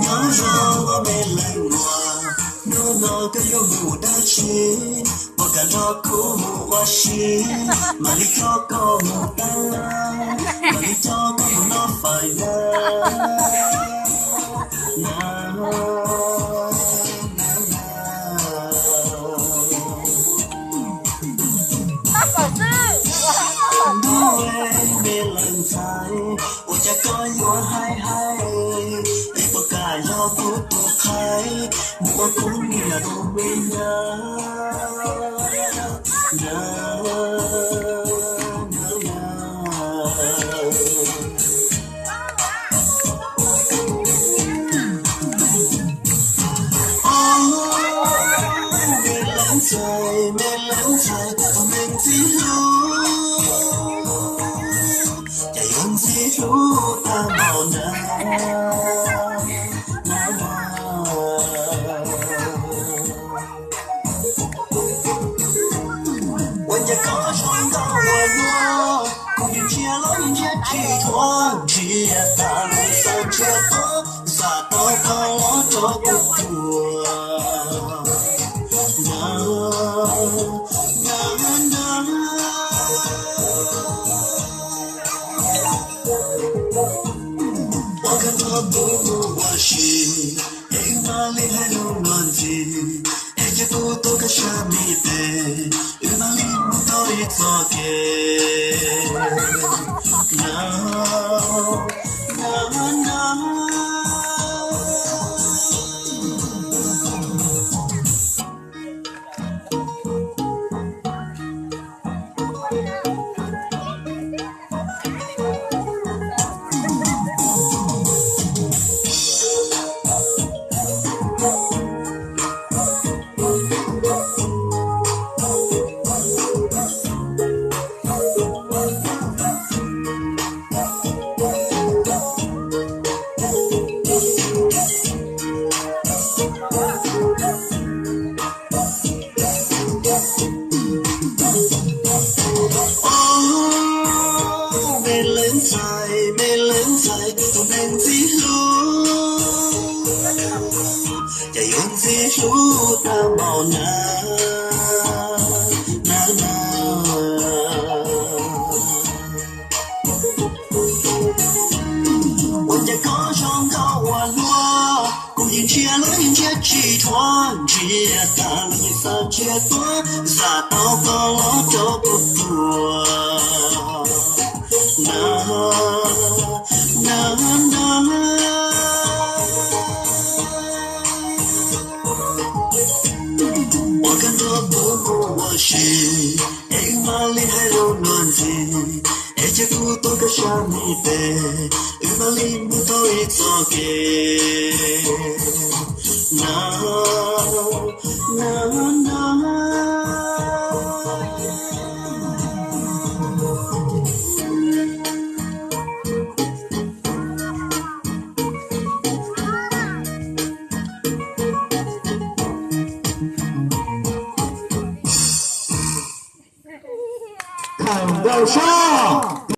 Nyob zoo ua me leej muam, hnub no koj yuav mus dab tsi? Puas kam nrog kuv mus ua si? Mam li coj koj mus teb, mam li coj koj mus noj fawm na. Ntuj, me leej ntxhais, ua cas koj yuav hais hais, es puas kam yog kuv tus qhaib, mus ua kuv niam tus me nyab? Os, me leej ntxhais, me leej ntxhais, tus me ntxim hlub, cas yuav ntxim hlub tag npaum na. Ua cas koj zoo nkauj ua luaj, kuv yeej ntsia los yeej ntsia tsis dhuav, ntsia tas los xav ntsia tuaj, xav tau koj los rau kuv tuag. Na, na, na. Ua koj nrog kuv mus ua si, es wb mam li hais lus luag ntxhi, es cia kuv tuav koj sab me tes, wb mam li mus tau ib txoj kev. Na, na, na. Os, me leej ntxhais, me leej ntxhais, tus me ntxim hlub, cas yuav ntxim hlub tag npaum na, na, na. Ua cas koj zoo nkauj ua luaj, kuv yeej ntsia los yeej ntsia tsis dhuav, ntsia tas los yeej xav ntsia tuaj, xav tau koj los rau kuv tuag. Na, na, na. Ua koj nrog kuv mus ua si, es wb mam li hais lus luag ntxhi, es cia kuv tuav koj sab me tes, wb mam li mus tau ib txoj kev. Na, na, na. Thaum ntau sab.